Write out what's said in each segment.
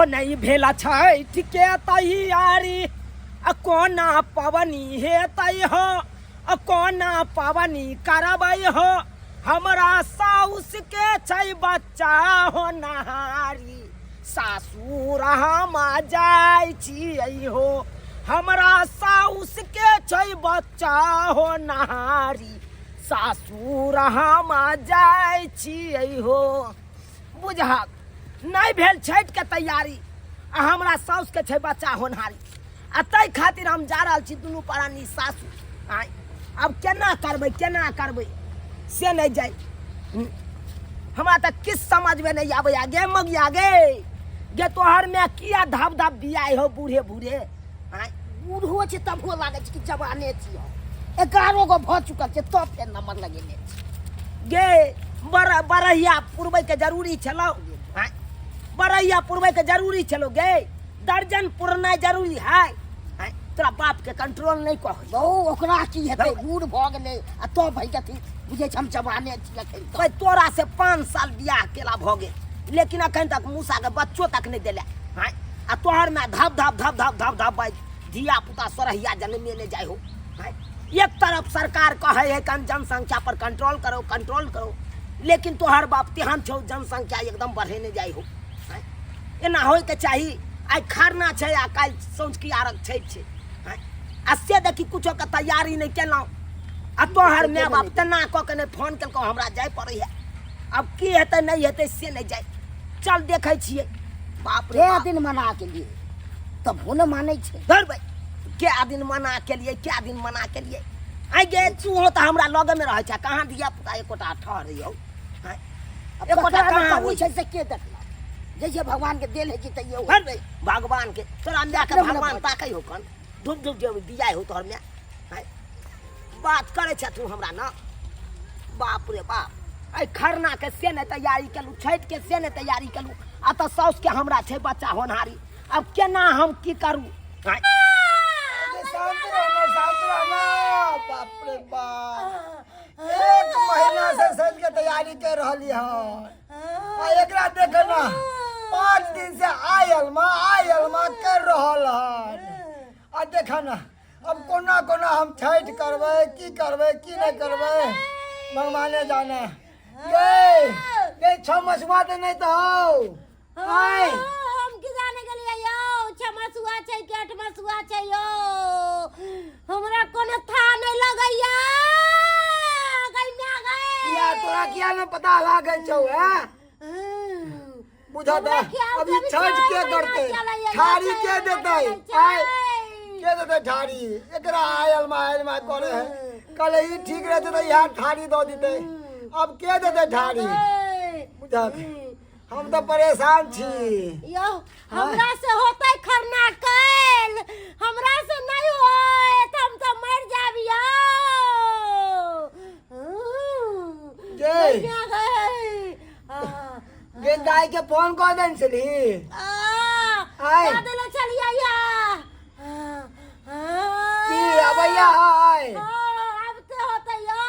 हो नहि भेल छठि के तैयारी आ कोना पबनी हेतै हो, आ कोना पबनी करबै हो, हमरा साउस के छै बच्चा हो नहारी, सासुर हम जाइ छियै हो, हमरा साउस के छै बच्चा हो नहारी, सासुर हम जाइ छियै हो। बुझहक नहि भेल छठि के तैयारी आ हमरा साउस के छै बच्चा होनहारी, आ ताहि खातिर हम जा रहल छी दुनू प्राणी सासु। आँय, आब केना करबै केना करबै से नहि जाइ। हमरा तऽ किछु समझमे नहि आबैया गे मगिया गे, गे तोहर माय किया धब धब बियाह हो बूढ़े बूढ़े? आँय, बूढ़ो छै तबो लागै छै कि जवाने छियै, 11 गो भऽ चुकल छै तब फेर नंबर लगेने छै। गे बरहिया पुरबै के जरूरी छलौ? आँय, बरहिया पुरबै के जरूरी छलौ गे? दर्जन पुरनाइ जरूरी है? आँय, तोरा बाप के कंट्रोल नहीं कह बौ, ओकरा की हेतै, बूढ़ भऽ गेलै आ तो भई कथी बुझै छै हम जवाने छी अखन तक। भाई तोरा से 5 साल बियाह केला भऽ गेल, लेकिन अखन तक मूसा के बच्चो तक नहीं देले। आँय, आ तोहर में धप धप धप धप धप धप भाई धिया पुता सोरहिया जनमेने जाइ हो। आँय, एक तरफ सरकार कहै है कन जनसंख्या पर कंट्रोल करो कंट्रोल करो, लेकिन तोहर बाप तेहन छौ जनसंख्या एकदम बढ़ेने जाइ हो। आँय, एना होय के चाही। आइ खरना छै आ काल्हि सौंझकी आरक छठि छै। आँय, आ से देखी कुछो के तैयारी नहि केलहुँ, आ तोहर माय बाप तेना कऽ के नहि फोन केलकौ, हमरा जाय पड़ै है। आब की हेतै नहि हेतै से नहि जाय, चल देखै छियै। बाप रे कए बाप। दिन मना केलियै तबो ने मानै छै। धर भाई, कए दिन मना केलियै, कए दिन मना केलियै। आइ गे तू तऽ हमरा लगेमे रहै छै, कहाँ धिया पुता एकोटा ठहरै हौ? आँय, आब एकोटा ककरा कहाँ कमी होइ छै से के देखलक? जैसे भगवान के देल है कि तैयो धर भाई, भगवान के तोरा माय के देखलक ने भगवान भगवान। ताकै हो कन धूप धूप जे बियाह हो तोहर माय। आँय, बात करै छै तू हमरा न। बाप रे बाप, एहि खरना के से नहि तैयारी केलहुँ, छठि के से नहि तैयारी केलहुँ, आ तऽ साउस के हमरा छै बच्चा होनहारी, आब केना हम की करू? आँय। शांत रहना, शांत रहना। बाप रे बाप, 1 महीना से छठ के तैयारी कर रहली हन, आ एकरा देख ना 5 दिन से आयल माँ आयल माँ कर रहल हन। आ देख ना अब कोना कोना हम छठ करबै, की करबै की नहीं करबै भगवाने जाने। गे गे 6 मसुआ तऽ नहीं तऽ हौ। आय। हम की जाने गेलियै यौ, 6 मसुआ छै कि 8 मसुआ छै यौ, हमरा कोनो था नहीं लगैया। गई म्या गई। किया तोरा किया न पता लागै छौ? हैं बुझा हमरा दे, ख्याल अभी से अभी छठ छह के महीना करतै, चलैया, ठारी छह के महीना देतै? चलै छै। आय के देतै ठारी? एकरा आयल मा आयल मा करे है, कल ही ठीक रहते तऽ यहाँ ठारी दऽ देतै, अब के देतै ठारी? बुझा दे, हम तऽ परेशान छी। यौ हमरा से होतै खरना कैल, हमरा से नहीं होत, हम तऽ मर जाब यौ। गे। गैया गै। गे दाई के फोन कऽ देने छली? आय। कऽ देले छलियै या। की अबैया आय? हाँ, आब तऽ होतै यौ।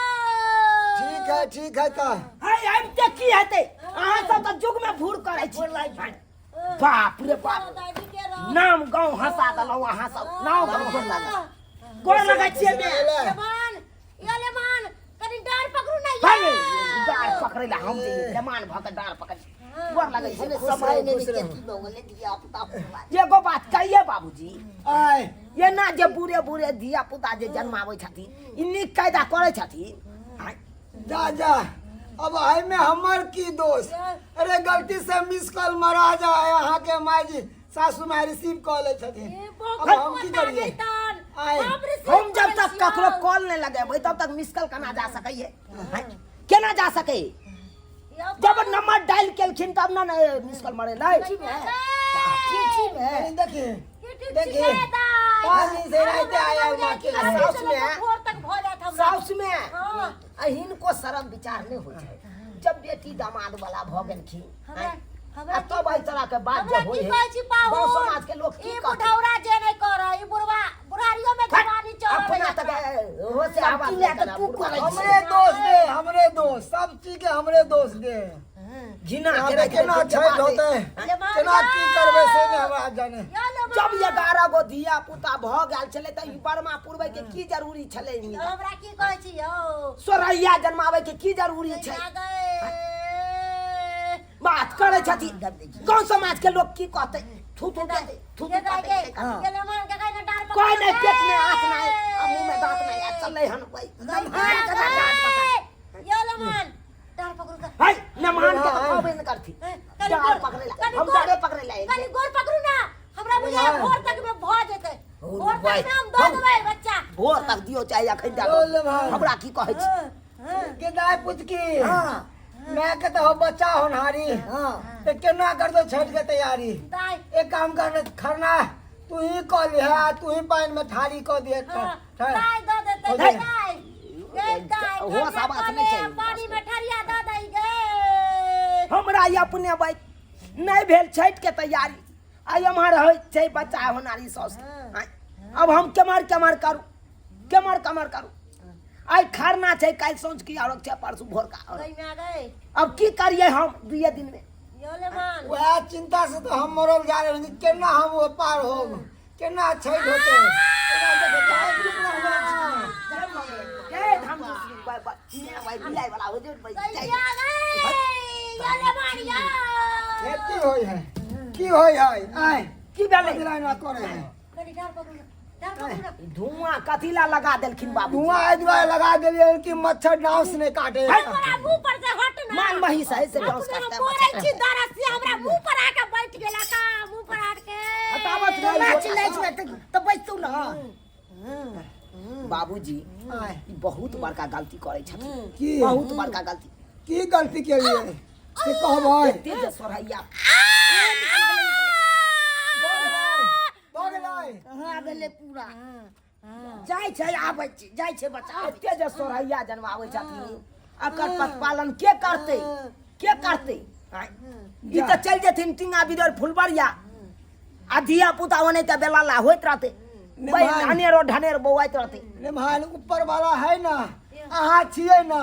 ठीक है, ठीक है तऽ। हाय, आब तऽ की हेतै? अहाँ सब तऽ युग में भूर करै छी। बाप रे बाप, नाम गाँव हंसा देलहुँ अहाँ सब, नाम गाँव हंसा देलहुँ। गोर लगै छियै बे। लेमान, यो लेमान, कनि डाँर पकड़ू ने यौ। अरे, डाँर पकड़ै लए हम जइयै, लेमान भऽ कऽ डाँर पकड़। गोर लगै छियै। खुश समय रहू, नहि खुश रहू। की भऽ गेलै धिया पुता। एगो बात कहिए बाबूजी, आय। एना जे बूढ़े बूढ़े धिया पुता जे जन्माबै छथिन, ई नीक कायदा करै छथिन? आँय। जा जा, अब एहिमे हमर की दोष? अरे गलती से मिस कॉल मरा जाए, अहाँ के माय जी सासू माय रिसीव कऽ लै छथिन, अब हम की करिए? आय। हम जब तक ककरो कॉल नहीं लगेबै तब तक मिस कॉल केना जा सकैए? आँय, केना जा सकैए? जब नंबर डायल केलखिन तब ना मिस कॉल मरेलै। कनी देखी देखी, 5 दिन से राते आयल माँ के। साउस में साउस में हाँ। आ हिनको शरम विचार नहीं होइ छै, जब बेटी दामाद वाला भऽ गेलखिन हमरा आ तब एहि तरह के बात हमरा जे होइ की है, कहै छी पाहुन? गाँव समाज के लोग की ई कहतै? बुढ़ौरा जे नहि करै, ई बुढ़वा बुढ़ारियो में जवानी चढ़ल अपना है तक एकरा। हो से आवाज की लए कऽ नहि तू बुढ़वा। करै छी? हमरे दोष दे, हमरे दोष, सब चीज के हमरे दोष दे। घिना के आबे राखि केना देलकै, छठि बात होतै है। केना की करबै से नहि हमरा जाने यो लेमान। जब 11 गो धिया पुता भऽ गेल छलै तऽ ई बरमा पुरबै के की जरूरी छलै यौ, हमरा की कहै छी यौ सोरैया जन्माबै के की जरूरी छै आ गए बात करै छथिन गाँव समाज के लोग की कहतै थू थू कहतै थू थू के दाइ कहतै के के लेमान के कहै ने डार पकड़ कोई नहीं पेट में हाथ नहीं आ मुंह में दांत नहीं आ चलै हन भाई यो लेमान डार पकड़ू का हाय नमान के तो कहबे न करथी कनी डार गोर पकड़े ला कनी हम गोर- डारे पकड़े ला कनी गोर पकड़ू ना हमरा बुझाय भोर तक में भ जेतै भोर तक में हम दऽ देबै बच्चा भोर तक दियो चाहे अखन दऽ बोल भाई। हमरा की कहै छी के दाय पुतकी हाँ मैं के तो हो बच्चा होनहारी हाँ ते केना कर दो छठ के तैयारी दाइ एक काम कर खरना तू ही कऽ लिहा तू ही पानि में थारी कऽ दिहे हाँ, दाइ दऽ देतै दाइ। दाइ गे दाइ होश खरना आवाज कऽ नहि ले, छै। पानी में ठरिया दऽ दै गे हमरा ई अपने भाई नहि भेल छठि के तैयारी आइ एम्हर होइ छै बच्चा होनारी सौस आँय, अब हम केम्हर केम्हर करू केम्हर केम्हर करू आइ खरना छै काल्हि सौंझ की औरक छै परसू भोर का औरक। गई में गई अब की करिए हम दुए दिन में यो ले मान वएह चिंता से तो हम मरल जा रहल छी केना हम ओ पार होब केना छठि होतै केना देखै चाहे चुप रहबै छी। ए धाम दूसरी बाय बाय ने भाई बियाह वाला हो जे भाई गई गई यो ले मान यो हे की होइ है की होइ है आय की भेलै दिला ना करे है कनी डार पकड़ू ना, डार पकड़ू ना। धुआं कथी ला लगा देलखिन बाबू धुआं एहि दुआरे लगा देलियै कि मच्छर डांस नहि काटे हमरा मुंह पर से हट ना मान महीस है से डांस अपने करता हम बोलै छी दरद से हमरा मुंह पर आके बैठ गेला का मुंह पर आके हटाबत ना चिल्लाइ छै तऽ बैसतौ ना बाबूजी आय ई बहुत बड़का गलती करै छथिन की बहुत बड़का गलती की गलती केलियै से कहबै एते जे सोरहैया भऽ गेलै कहाँ गेलै पूरा जाइ छै आबै छै जाइ छै बच्चा आबै एते जे सोरहैया जनमाबै छथिन अकर पशुपालन के करतै के करतै आँय? ई तऽ चलि जेथिन टिंगा बिदर फुलबरिया आ धिया पुता ओने तऽ बेलाला होइत रहतै नहि भाइ। अनेरो ढनेर बौआइत रहतै निभान ऊपर वाला है ना अहाँ छियै ना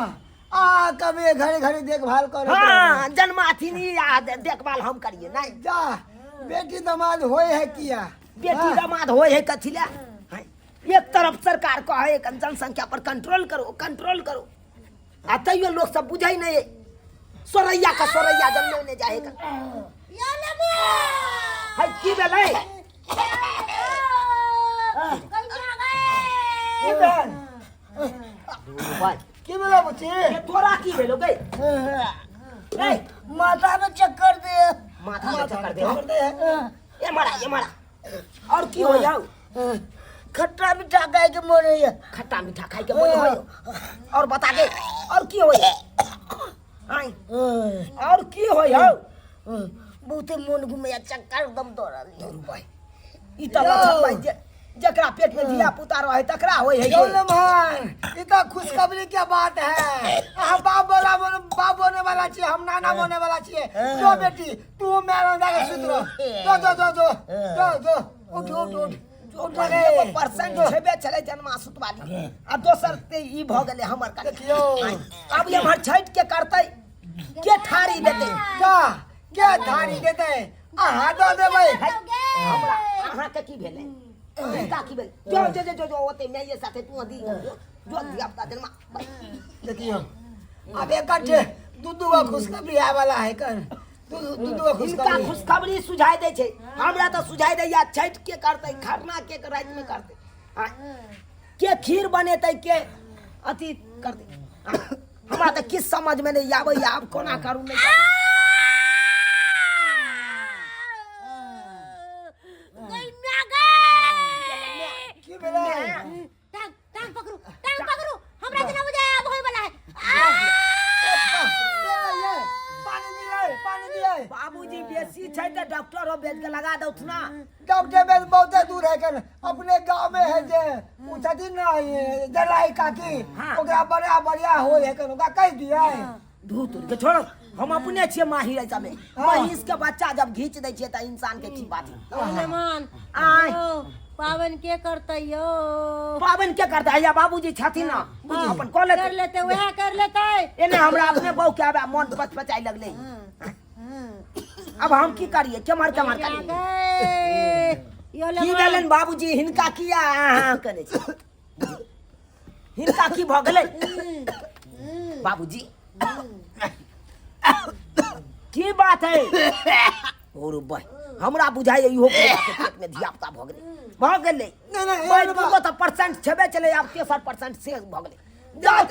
अहाँ कभी घड़ी घड़ी देखभाल करैत रहबै। हाँ जन्माथिनी आ देखभाल हम करिए नहीं जा बेटी दमाद होय है किया बेटी हाँ। दमाद होय है कथी ले हैं? एक तरफ सरकार कहे कि जनसंख्या पर कंट्रोल करो कंट्रोल करो आ तैयो लोग सब बुझै नहीं है सोरैया का सोरैया जन्मे नहीं जाए का यो ले मान है की भेलै गई गई की भेल भाई की भेल बुच्ची ये तोरा की भेलो गई ए माथा में चक्कर दे माथा में चक्कर दे चक्कर दे ए मारा ए मारा और की हो जाओ खट्टा मीठा खाए के मन होइए खट्टा मीठा खाए के मन होय और बता दे और की होय आय और की होय हो बहुते मन घुमैया चक्कर एकदम दौड़ल धरू भाई ई तऽ लक्षण भाई जे जकरा पेट में धिया पुता रहे तकरा होय है क्यों ना भाई ये तो खुशखबरी के बात है अहाँ बाप बोला बाप बने वाला छियै हम नाना बने वाला छियै जो बेटी तू मेरा जाके सुत रह जो जो जो जो जो जो उठ उठ उठ उठ रे एगो परसेंट छेबे छलै जन्मा सुतवाली आ दोसर ते ई भऽ गेलै हमर कनिया। देखियौ आब एम्हर छठि के करतै के थारी देतै जा के थारी देतै अहाँ दऽ देबै हमरा अहाँके की भेलै हिनका की भेलै जो जो जो जो जो ओते माइये साथे तू दी जो जो धिया पुता जन्मा देखियौ आब एकट्ठे दू दू गो खुशखबरी आए वाला है कर दू दू दू गो हिनका खुशखबरी खुशखबरी सुझाइ दै छै हमरा तऽ सुझाइ दैया छठि के करतै खरना के रातिमे करतै आ, के खीर बनेतै के अथी करतै आ, हमरा तऽ किछु समझमे नहि आबैया आब कोना करू नहि करू। गई म्या गई की भेलै टांग टांग पकड़ू टांग पकड़ू हमरा जेना बुझाय आब होय वाला है पानी दियै पानी दियै बाबूजी बेसी छै तऽ डॉक्टरो भेज के लगा दौथ ना डॉक्टर बेस बहुते दूर है कन अपने गांव में है जे उ छथिन ना ये जराई काकी हाँ। ओकरा बड़ा बढ़िया होय है कन ओकरा कहि दियै धू तोड़ के छोड़ो हम अपने छियै माहिर ऐसा में हाँ। महींस के बच्चा जब घींच दै छियै तऽ इंसान के की बात है मेहमान आय। यौ पावन के करतै यौ पाबनि के करतै हैया बाबूजी छथिन ना हाँ, अपन कऽ लेतै कर लेतै वएह कर लेतै एने हमरा अपने बहू के आबे मन पचपचाइ लगलै हाँ। अब हम की करिए केम्हर केम्हर करिए यो की भेलनि बाबूजी हिनका किया अहाँ करै छी हिनका की भऽ गेलै बाबूजी की बात है और बह हमरा बुझाइए इहो बुढ़बा के पेट में धिया पुता भऽ गेलै भऽ गेलै नहि, नहि, भाइ, एहन बात- दूगो तऽ परसेंट छेबे चलै आब तेसर परसेंट से भऽ गेलै जाओ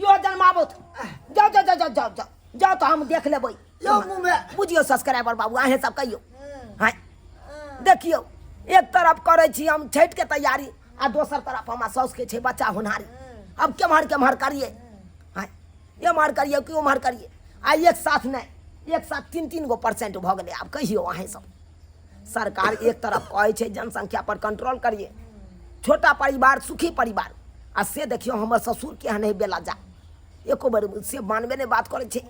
यो जन्माबथु जाओ जाओ जाओ जाओ जाओ जाओ जाओ तऽ हम देख लेबै यौ मुँह में बुझियौ सब्सक्राइबर बाबू अहें सब कहियौ हाँ देखियौ एक तरफ करै छी हम छठि के तैयारी आ दोसर तरफ हमरा साउस के छै बच्चा होनहारी अब केम्हर केम्हर करिए हाँ एम्हर करिए कि ओम्हर करिए आ एक साथ नहि एक साथ तीन तीन गो परसेंट भऽ गेलै आब कहियौ अहें सब सरकार एक तरफ कहै छै जनसंख्या पर कंट्रोल करिए छोटा परिवार सुखी परिवार आ से देखियौ हमर ससुर केहन है बेला जा एको बेर से मानबे नहि बात करै छै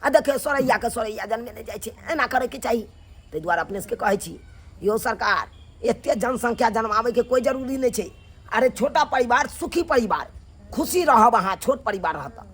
आ देखियौ सोरैयाके सोरैया जनमे नहि जाइ छै एना करैके चाही ताहि दुआरे अपने सबके कहै छी यौ सरकार एते जनसंख्या जनमाबैके कोइ जरूरी नहि छै अरे छोटा परिवार सुखी परिवार खुशी रहब अहाँ छोट परिवार रहत तऽ।